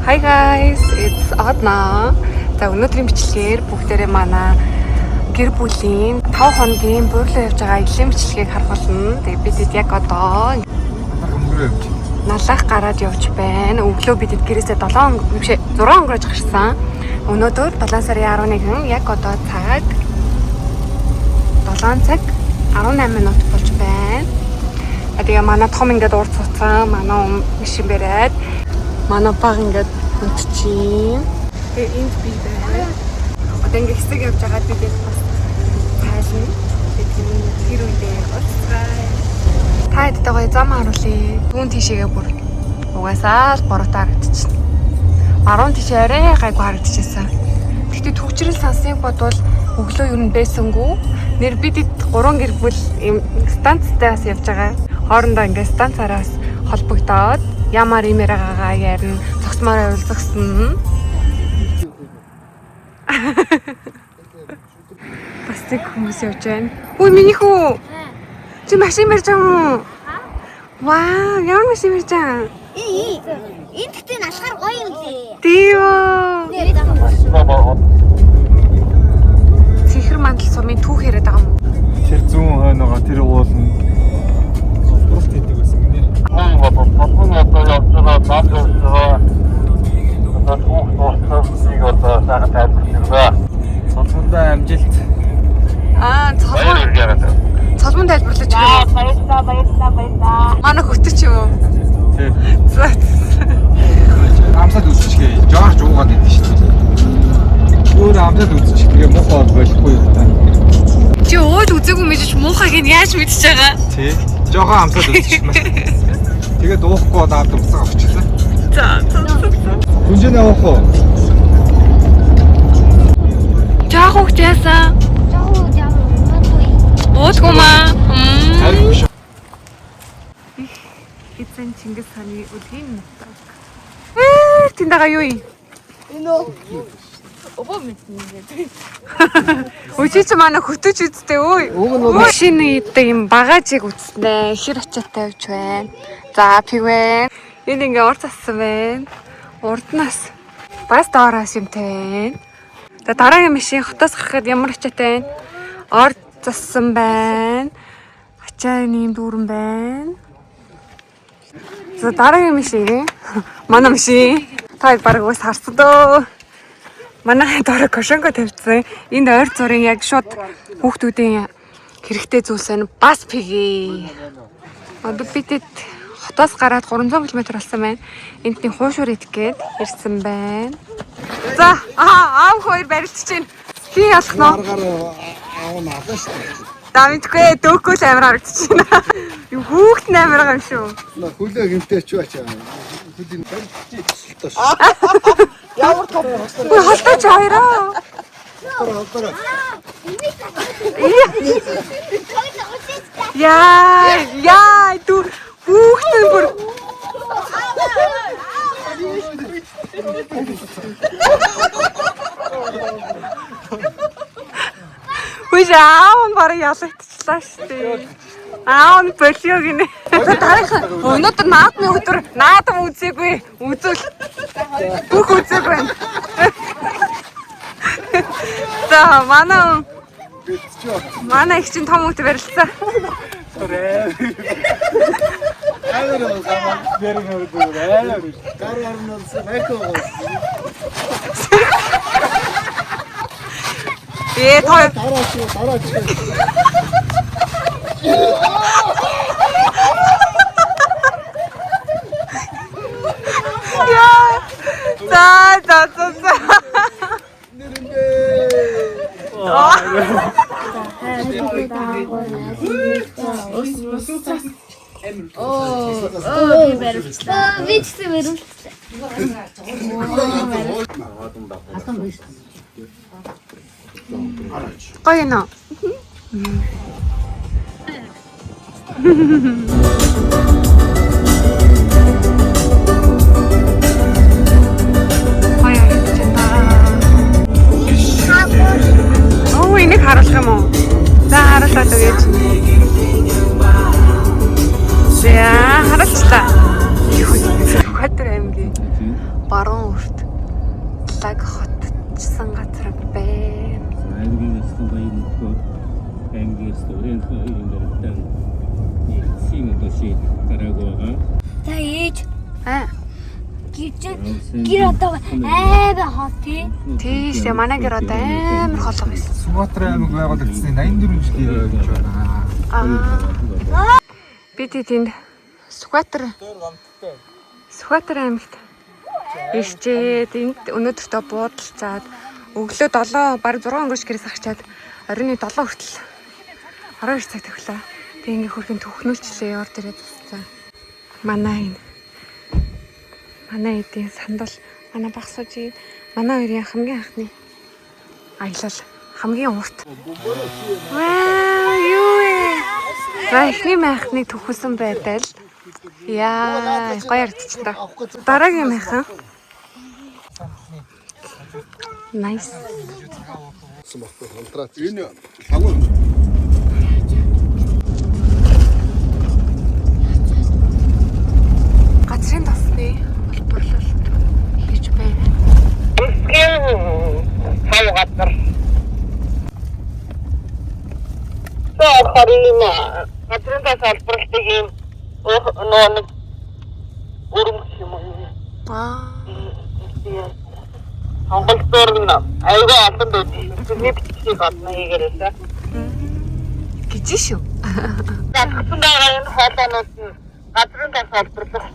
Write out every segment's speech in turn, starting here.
Hi guys, it's Adna. За, өнөөдрийн бичлэгээр бүгдээрээ манай гэр бүлийн 5 хоногийн буурлаа явж байгаа аялын бичлэгийг харах болно. Тэгээ бид яг одоо налах гараад явж байна. Өглөө бид гэрээсээ 7 биш 6 өнгөрөөж гарсан. Өнөөдөр 7 сарын 11, яг одоо цаг 7 цаг 18 минут болж байна. А тэгээ манай том ингээд урд цуцсан, манай ум машин бариад, манай баг ингээд унтчихин. Тэгээ энд би байна. Одоо ингээд хэсэг явж байгаа, бид бас цайлна. Тэгээ тэр үедээ уулзцгаая. Та хэдтэй гоё зам харуулъя. Түүн тийшээгээ бүр угаасаа л буруутай харагдчихна. Баруун тийшээ арай гайгүй харагдчихсан. Гэхдээ төгжрөл сансныг бодвол өглөө юу н байсангүй. Нэр бид гурван гэр бүл ийм станцтай бас явж байгаа. Хоорондоо ингээд станцаараа бас холбогдоод ямар юм яриагаа ярина, зогсмоор байвал зогсно. Бас нэг хүмүүс явж байна. Үй, миний хүү. Чи машин барьж байгаа юм уу? Вау, ямар машин барьж байгаа? Энэ гэхдээ налахаар гоё юм лээ. Тийм үү. Цэнхэр мандал сумын түүх яриад байгаа юм уу? Тэр зүүн хойно байгаа тэр уул нь уралт хийдэг байсан гинэ. Болон одоо явж байгаа зам явж байгаа одоо түүх дуусахыг одоо сайхан тайлбарлаж байна. Цолгондоо амжилт. Аа, Баяр цолмон хүргэе. цолмон тайлбарлаж өгөх юм. Баярлалаа, баярлалаа, баярлалаа. Манай хөтөч юм уу? Тий. За. Амсаад үзчихээ. Жорж уугаад идэв шүү дээ. Өөр амсаад үзчих. Тэгээ муухай бол болохгүй юм да. Чи ууж үзээгүй мэдэж муухайг нь яаж мэдж байгаа? Тий. Жохон амсаад үзчих маш. Тэгээ дуухгүй бол аваад уцаа авчихсан. За, за. Хүнжэнэ уух уу? Жаах хүүхд яасан? Жаа жаа. Уулгүй маа. Харин биш. Эзэн Чингис хааны үлгийн нутаг. Ээ, тэнд байгаа юу юм? Энэ үү? Обоо мэднэ гэдэг. Өө, чи манай хөтөч үсттэй өө. Машины идэг юм багажийг үтснэ. Хэр ачаатай явж байна. За, пивэн. Энэ ингээ ур зассан байна. Урднаас бас доороос юмтай байна. За, дараагийн машин хотоос гарахад ямар ачаатай байна? Ор зассан байна. Ачаа нэм дүүрэн байна. За, дараагийн машин. Манай машин. Та баг уус харсан дөө. Манай дорой кошонго тавьсан. Энд ойр зургийн яг шууд хүүхдүүдийн хэрэгтэй зүйлс байна. Бас пиги. Одоо бидэд хотоос гараад 300 км болсон байна. Энд нэг хуушуур идэх гээд ирсэн байна. За, аа, аав хоёр барилдаж байна. Хин ялах нь? Аргаар аав нь алаа шүү дээ. За, мэдгүй, дөөхгүй л амар харагдаж байна. Юу, хүүхд нь амар байгаа юм шүү. Хөлөө гимтэй ч бач. Хөлийн барьж тоо. Үгүй, холтооч хоёроо. Холдороо. Яа, яа, дүү хүүхд нь бүр Үгүй, аав нь бараг ялагдчихлаа шүү дээ. Аав нь болио гинэ. Дараагийн өнөөдөр наадмын өдөр, наадам үзээгүй. Үзвэл бүх үзээгүй байна. За, манай их чинь том хүүхдээ барилцсан. Амар уу. Бэрэг хөрдөг амар. Гар гар нь болсон. Майко. Ээ, тоо Дараач дараач. Яа. За, за, за, за. Би ч гэсэн баримттай. Гоё нөө. Гоё харагдаж байна. Оо, энийг харуулах юм уу? За, харуулаад өгөөч. За, харуулчлаа. Хатар аймаг. аймгийн баруун урт Лаг хотчсан газар байна. аймгийн ёслон баян нөхөр аймгийн ёслон хоёрын баримтан нэгдсэн одоо шийд гараагүй байгаа. За ээж Аа, гэр гэр одоо амар хот тий. тийш дээ манай гэр одоо амар холго байсан. Сүхбаатар аймаг байгуулагдсны 84 жилийн гэж байна. Аа. Би тэнд Сүхбаатар Сүхбаатар аймагт ирчээд энд өнөөдөртөө буудалцаад өглөө 7 бараг 6 өнгөрч гэрээс гарчаад оройн 7 хүртэл 12 цаг тавилаа. Тэг ингээ хөрхэн төхнүүлчлээ урд ирээд засцаа. Манай энэ манай эдийн сандал манай баг сууж манай хоёрын хамгийн анхны аялал хамгийн урт. Вау, юу вэ? За эхний майхныг төхүүлсэн байдал. Яа, гоё ярдчихлаа. Дараагийн майхан. Nice. Энэ лавуу Газрын тосны олборлолт хийж байна. Бүсгийн хав газар. Тэгэхээр энэ газрын тас олборлолтыг ийм нөө нэг өрөмж юм уу? Аа. Монголоор нь аягүй олон байдаг. Тэрний бичгийг одно хийгээрэй. Гэж шүү. Татсан байгаа энэ хоолойнууд нь газрын тас олборлох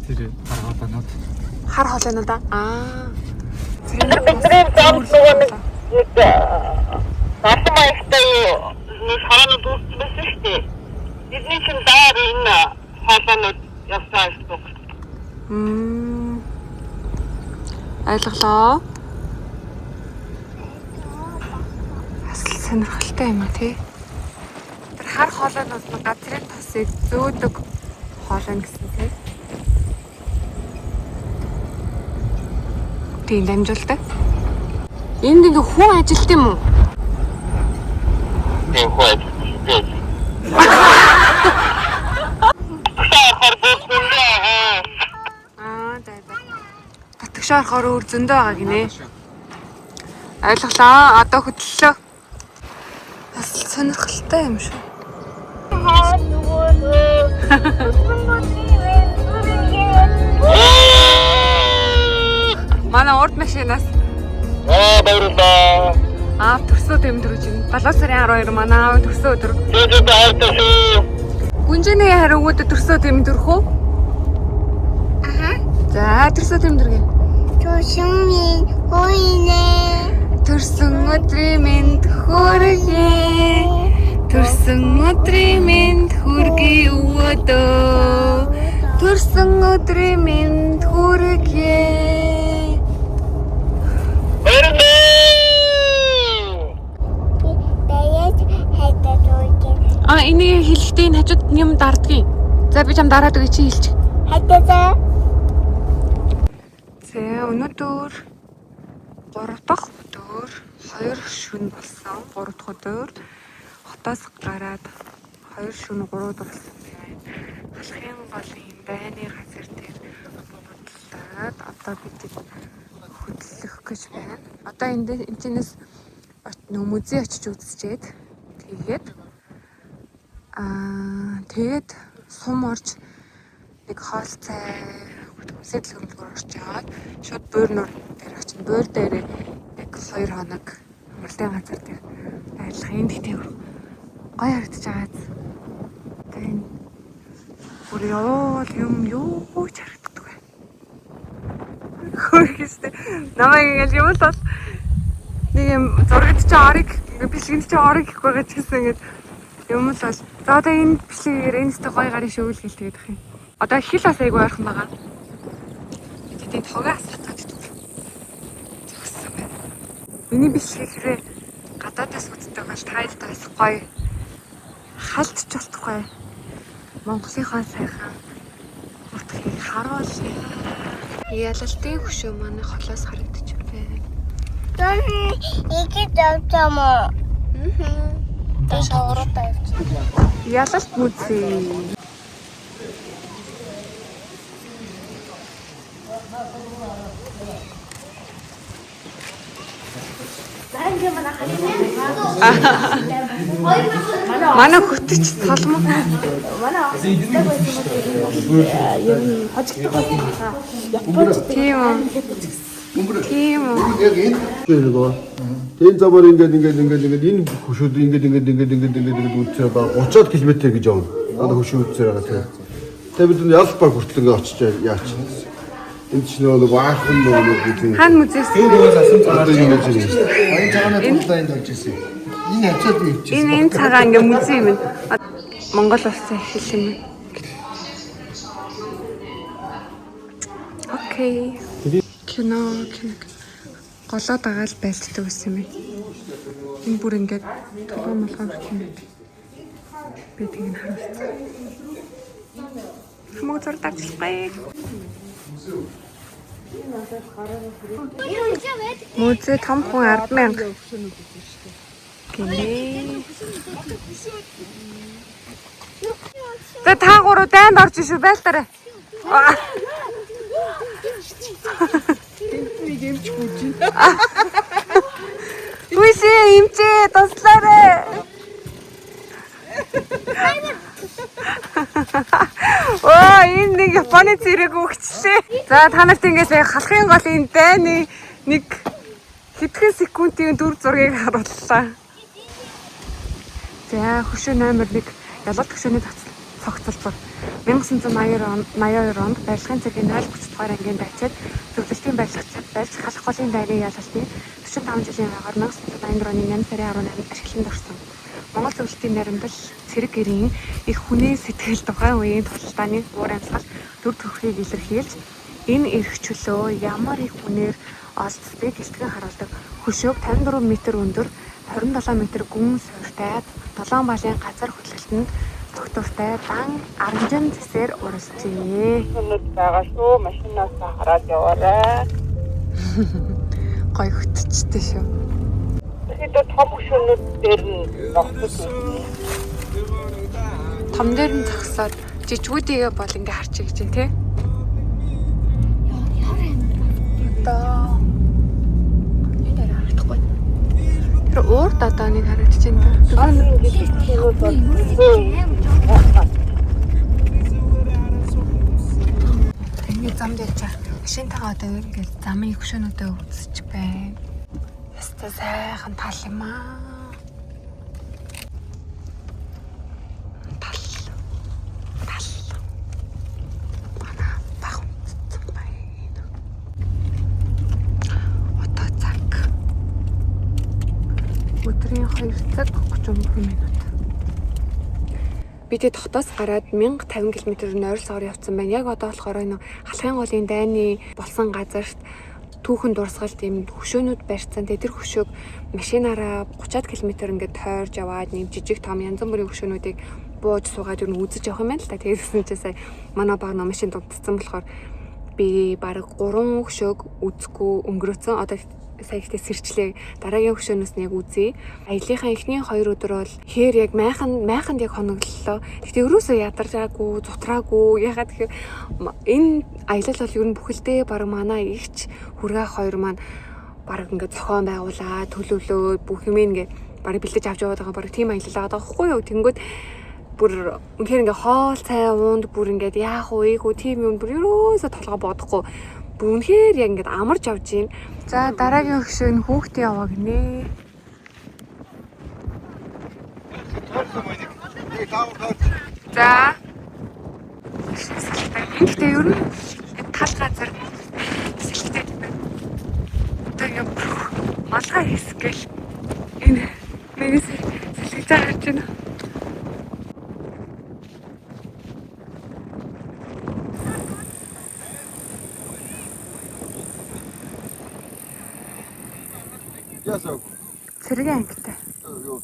Тэр гаргааланууд. Хар хоолойнууд аа. Аа. Бидний зам нөгөө нэг нэг олон маягтай нэг хараанууд үүссэн байсан шүү дээ. Бидний чинь даар энэ хоолойнууд явсан гэсэн. Мм. Ойлголоо. Бас л сонирхолтой юм а тий. Тэр хар хоолойнууд нь газрын тосыг зөөдөг хоолой гэсэн тий. Тийм дамжуулдаг. Энд ингээ хүн ажилт юм уу? Тийм хөө. Тийм. Хар бүхэндээ Аа за за. Татгшаа орохоор өөр зөндөө байгаа гинэ. Ойлголоо. Одоо хөдлөлөө. Бас л сонирхолтой юм шүү. Манай урд машинаас Аа баярлалаа. аав төрсөн өдөр өдрөж байна. 7 сарын 12 манай аав төрсөн өдөр. Тэгээд хайртай шүү. Гүнжэний хариугууд төрсөн өдөр мэдэрх үү? Аха. За төрсөн өдөр мэдэрхээ. Төшөмийн хойнэ. Төрсөн өдрийн мэнд хүргэе. Төрсөн өдрийн мэнд хүргэе өвөдөө. Төрсөн өдрийн мэнд хүргэе. Баярлалаа. Баяж хайдаа дуугэн. А энийг хэлэхдээ энэ хажууд юм дардгийг. За би чам дараад өгье чи хэлчих. Хайдаа за. За өнөөдөр 3 дахь өдөр 2 шөнө болсон. 3 дахь өдөр хотоос гараад 2 шөнө 3 өдөр болсон байна. Халахын голын дайны газар дээр буудлаад одоо бид хөдлөх гэж байна. Одоо энд энэчнээс нөө музей очиж үзчихэд тэгээд тэгээд сум орж нэг хоол цай хөдөлгөөсөө дэлгэрэнгээр орчоод шууд буур нуур дээр очино. Буур дээр нэг 2 хоног амралтын газар дээр ажиллах юм тэгтээ гоё харагдаж байгаа биз. Тэгээ энэ бүр явуул юм юу ч харагддаг. Хөрхөстэй. Намайг ингээл юм л бол нэг юм зурагт чи орыг ингээ бичлэгэнд чи орыг гэхгүй байгаа ч гэсэн ингээд юм л бол за одоо энэ бичлэгээр энэ өстө гоё гарын шөвөл гэл тэгээд ах юм. Одоо хэл бас айгүй ойрхон байгаа. Бид энд тогоо асах гэж зогссон байна. Миний бичлэгийг хэрэг гадаадаас үздэг бол тайлд бас гоё хальт ч болтугай. Монголынхоо сайхан утгыг харуулъя. Ялалтын хөшөө манай холоос харагдчих байна. Дон игээ давтамо. Даш уруудаа явчих. Ялалт музей. Манай хөтөч толмог. Ер нь хожигдох байсан хаа. Японч Тийм үү. Тийм үү. Яг энэ нөгөө энэ замаар ингээд ингээд ингээд ингээд энэ хөшөөд ингээд ингээд ингээд ингээд ингээд ингээд үлдсээр ба 30-аад км гэж явна. Одоо хөшөө үлдсээр байгаа тийм. Тэгээ бид нар ялбар хүртэл ингээд очиж яач. Энд чинь нөгөө баахан нөгөө нэг тийм. Хаан музейс. Одоо юм яаж юм. Баян цагааны тулдаа энд болж ирсэн. Энэ хавцаад би хөвчихсэн. Энэ энэ цагаан ингээ музей юм. Монгол улсын хэл юм. Окей. Кино кино. Голоо дагаал байлтдаг байсан юм байна. Энэ бүр ингээд толгой молгой хүртэл юм байна. Би тийг нь харуулсан. Хамаг зурдаачлахгүй. Музей том хүн 100000 гинэ. За та гурав дайнд орж шүү байлтараа. нэг эмч гүйж. Гүйшээ эмчээ туслаарай. Оо энэ нэг Японы зэрэг өгчлээ. За та нарт ингээс яг халахын гол энэ дайны нэг хэдхэн секундын дүр зургийг харууллаа. За хөшөө номер 1 ялалт хөшөөний цогцолбор 1982 онд барилгын цэргийн 0.30 дугаар ангийн дайчид зөвлөлтийн барилгачид барьж халах голын дайны ялалтын 45 жилийн агаар 1984 оны 8 сарын 18-нд ашиглалтанд орсон. Монгол зөвлөлтийн наримдал цэрэг гэрийн их хүний сэтгэл тухайн үеийн тулалдааны уур амьсгал дүр төрхийг илэрхийлж энэ эрх чөлөө ямар их үнээр олдсдыг илтгэн харуулдаг. Хөшөөг 54 м өндөр, 27 м гүн суурьтай, 7 балын газар хөдлөлтөнд тогтвортой дан аранжин зэсээр уралжээ. Өнөд байгаа шүү. Машинаас хараад яваарай. Гой хөтчтэй шүү. Тэгэхээр том хөшөөнүүд дээр нь ногтод Том дээр нь зогсоод жижгүүдийгээ бол ингээ харчих гэж байна тий. Одоо энэ дээр харагдахгүй. Тэр урд одоо нэг харагдаж байна. Ингээ замд явж байгаа. Машинтайгаа одоо ингээ замын хөшөөнүүдэд үзэж байна. Яста сайхан тал юм аа. Тал. Тал. Манай баг унтсан байна. Одоо цаг. Өдрийн 2 цаг 33 минут. Би тэ дотоос гараад 1050 км нойрсоор явцсан байна. Яг одоо болохоор энэ халахын голын дайны болсон газарт түүхэн дурсгал тийм хөшөөнүүд барьцсан. Тэгээ тэр хөшөөг машинаараа 30 км ингээд тойрж яваад нэм жижиг том янз бүрийн хөшөөнүүдийг бууж суугаад ер нь үзэж явах юм байна л та. Тэгээд гэсэн чинь сая манай баг ном машин дутцсан болохоор би бараг 3 хөшөөг үзэхгүй өнгөрөөцөн. Одоо сая ихтэй сэрчлээ. Дараагийн хөшөөнөөс нь яг үзье. Аяллахын эхний 2 өдөр бол хээр яг майхан майханд яг хоноглолоо. Гэхдээ ерөөсөө ядарчаагүй, зутраагүй. Ягаад тэгэхээр энэ аялал бол ер нь бүхэлдээ бараг манай ихч хүргээх хоёр маань бараг ингээд зохион байгуулаад, төлөвлөөд бүх юм ингээд бараг бэлдэж авч яваад байгаа бараг тийм аялал байгаа байхгүй юу? Тэнгүүд бүр үнэхээр ингээ хоол цай уунд бүр ингээд яах вэ ийх үү тийм юм бүр ерөөсөө толгой бодохгүй бүр үнэхээр яг ингээд амарч авч гин. За дараагийн хөшөө нь хүүхдийн яваа гинэ. За. Энэ гэхдээ ер нь тал газар сэлттэй юм байна. Одоо ингээ малгай хэсэг гэл энэ нэгээс сэлгэж байгаа гэж байна. Ясаа. Цэргийн ангитай. Юу.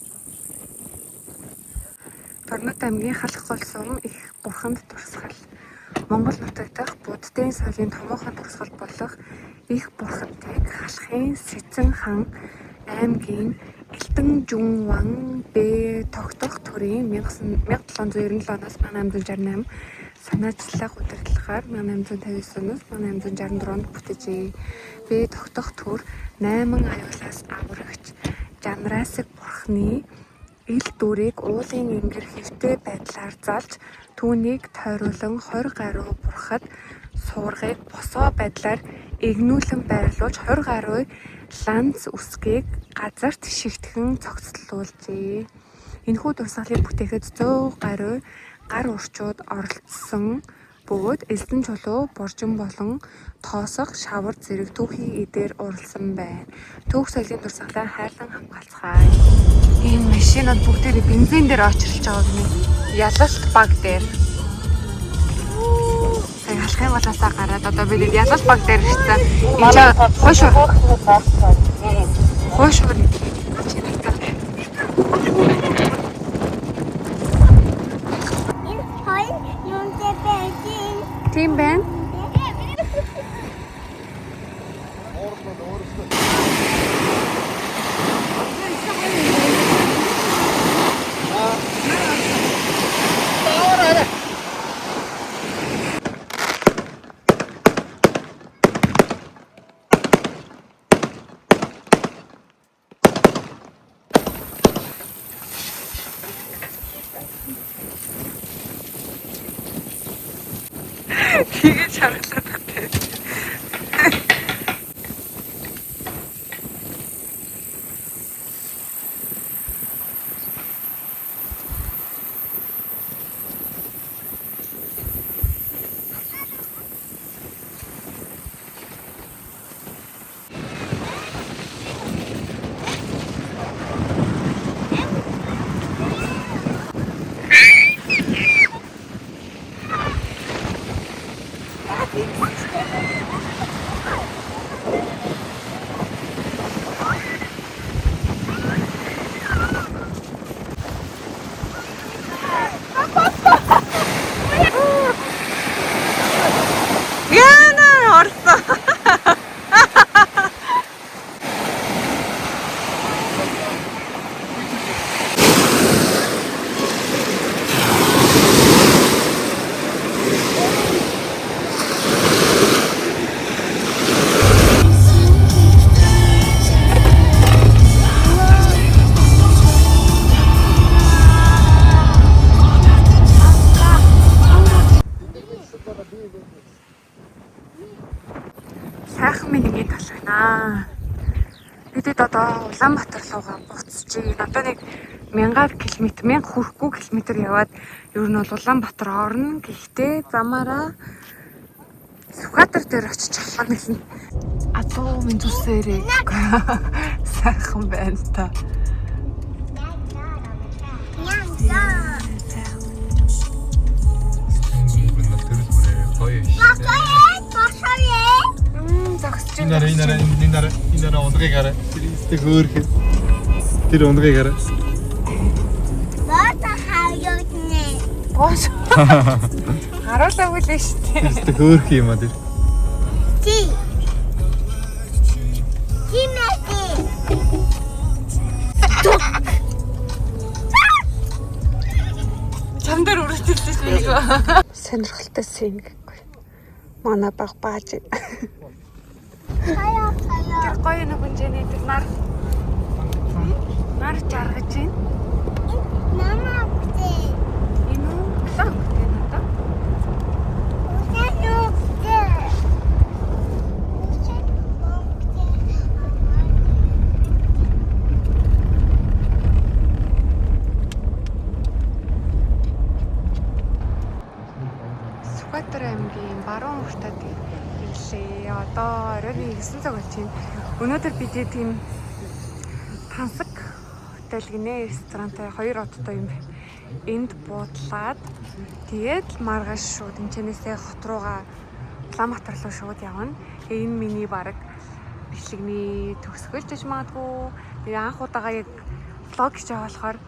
Торнот аймгийн Халах гол сум их бурханд турсгал. Монгол нутаг дахь буддын соёлын томоохон турсгал болох их бурхандыг Халахын Сэцэн хаан аймгийн Элдэн Жүн Ван Бэ тогтох төрийн 1797 оноос 1868 санаачлах удирдлагаар 1859 оноос 1864 онд бүтээжээ. Бэ тогтох төр 8 аюулаас аврагч Жанрасыг бурхны ил дүрийг уулын энгэр хэвтэй байдлаар залж түүнийг тойруулан 20 гаруй бурхад суургыг босоо байдлаар эгнүүлэн байрлуулж 20 гаруй ланц үсгийг газарт шигтгэн цогцлуулжээ. Энэхүү дурсгалыг бүтээхэд 100 гаруй гар урчууд оролцсон бөгөөд элдэн чулуу, буржин болон тоосго, шавар зэрэг түүхийн эдээр уралсан байна. Түүх соёлын дурсгалаа хайрлан хамгаалцгаая. Энэ машинууд бүгдээрээ бензин дээр очирлж байгаа гинэ. Ялалт баг дээр. Сая алхахын болоосаа гараад одоо бид ялалт баг дээр ирсэн. Энэ чинь хойш хойш чи надад. Энэ хоёр юунтэй байсан? Тийм байна. Тэгээд шаргалаад багтай. Яна орсон. Сайхан минь ингэ талхнаа. Бидэд одоо Улаанбаатар руугаа буцаж байна. Одоо нэг 1000 км, 1000 хүрэхгүй километр яваад ер нь бол Улаанбаатар орно. Гэхдээ замаараа Сүхбаатар дээр очиж авах гэсэн. Адуу минь зүсээрээ. Сайхан байна та. Төрөл бүрээ гоё шүү дээ. Зогсож Энэ нараа энэ нараа энэ нараа энэ нараа ундгийг хараа. Тэр ихтэй хөөрхөн. Тэр ундгийг хараа. Гош. Харуулаагүй л шүү дээ. Тэр ихтэй хөөрхөн юм а тэр. Чам дээр өрөөтэйсэн шүү дээ. Сонирхолтой син гэхгүй. Манай баг бааж. Тэр гоё нэг хэмжээний тэр нар нар жаргаж байна. Энэ үү? Улаан өнгөтэй надад. Сүхбаатар аймгийн баруун уртад ирлээ. Одоо оройн 9 цаг болж байна. Өнөөдөр бид тийм тансаг хотел гинэ ресторантай хоёр одтой юм байна. Энд буудлаад тэгээд л маргааш шууд энэчнээсээ хот руугаа Улаанбаатар руу шууд явна. Тэгээ энэ миний баг бичлэгний төгсгөл гэж магадгүй. Тэгээ анх удаага яг влог хийж байгаа болохоор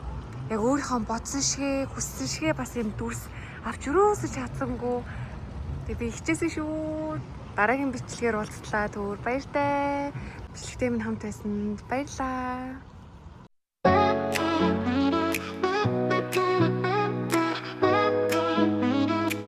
яг өөрийнхөө бодсон шигэ, хүссэн шигэ бас юм дүрс авч өрөөсөж чадсангүй. Тэгээ би хичээсэн шүү. Дараагийн бичлэгээр уулзлаа. Түр баяртай. Бичлэгтэй минь хамт байсанд баярлаа.